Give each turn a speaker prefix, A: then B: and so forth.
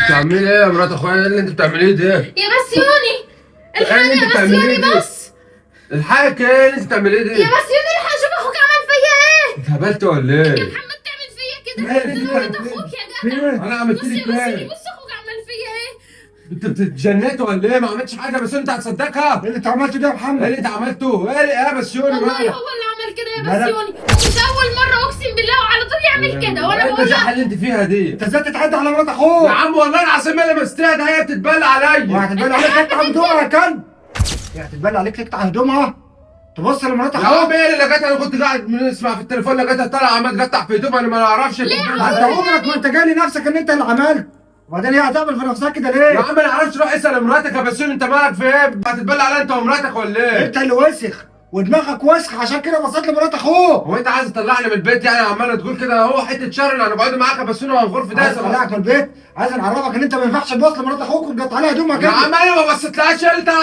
A: بتعملي ايه يا مرات اخويا؟ ايه اللي انت بتعمليه ده؟
B: يا بسيوني الحقني
A: إيه اللي
B: يا
A: انت بتعمليه
B: بسيوني
A: ده؟
B: بس.
A: الحقك ايه اللي انت بتعمليه ده؟
B: يا بسيوني الحق شوف اخوك عمل فيا ايه.
A: انت هبلت ولا ايه؟
B: يا محمد تعمل فيا كده؟
A: مالك؟
B: ده مرات اخوك يا جدع.
A: انا عملت
B: بص
A: لك
B: يا بسيوني،
A: ايه؟
B: بص اخوك عمل فيا ايه.
A: انت بتتجننت ولا ايه؟ ما عملتش حاجة بس انت هتصدقها؟
C: ايه اللي انت عملته ده يا محمد؟
A: ايه اللي انت عملته؟ ايه اللي يا بسيوني
B: والله
A: مالك؟
B: هو اللي عمل كده يا
C: مالك؟
B: بسيوني، مش اول مرة اقسم بالله، وعلى طول يعمل كده وانا
A: ايه
B: بقول
A: البجاحة
B: له
A: اللي انت فيها دي؟
C: انت ازاي تتعدى على مرات اخوك؟
A: يا عم والله العظيم انا مستاهل، هي بتتبلى عليا.
C: وهتتبلى عليك تقطع هدومها يا كلب؟ هي هتتبلى عليك تقطع هدومها؟ تبص لمرات
A: يا عم
C: اخوك؟
A: ايه اللي لقيتها؟ انا كنت قاعد بنسمع في التليفون لقيتها طالعه عمال تقطع في هدومها، انا ما اعرفش.
B: ليه
C: انت عمرك ما انت جالي نفسك ان انت اللي عملت، وبعدين هي هتعمل في نفسها كده
A: يا
C: ليه؟
A: عم انا عرفت، روح اسال مراتك يا بسيوني، انت مالك في ايه؟ هتتبلى عليا انت ومراتك ولا ايه؟
C: انت اللي وسخ ودماغك وسخ، عشان كده بصيت لمرات اخوك.
A: هو انت عايز تطلعني من البيت يعني؟ عمال تقول كده هو حتة شر اللي هنقعد معاك يا بسيوني وهنغور في
C: عايز
A: ده.
C: اطلعك من البيت، عايز نعرفك ان انت ما ينفعش تبص لمرات اخوك وتقطع عليها هدومها
A: يا
C: كده.
A: عم انا ما بصيتلهاش انت.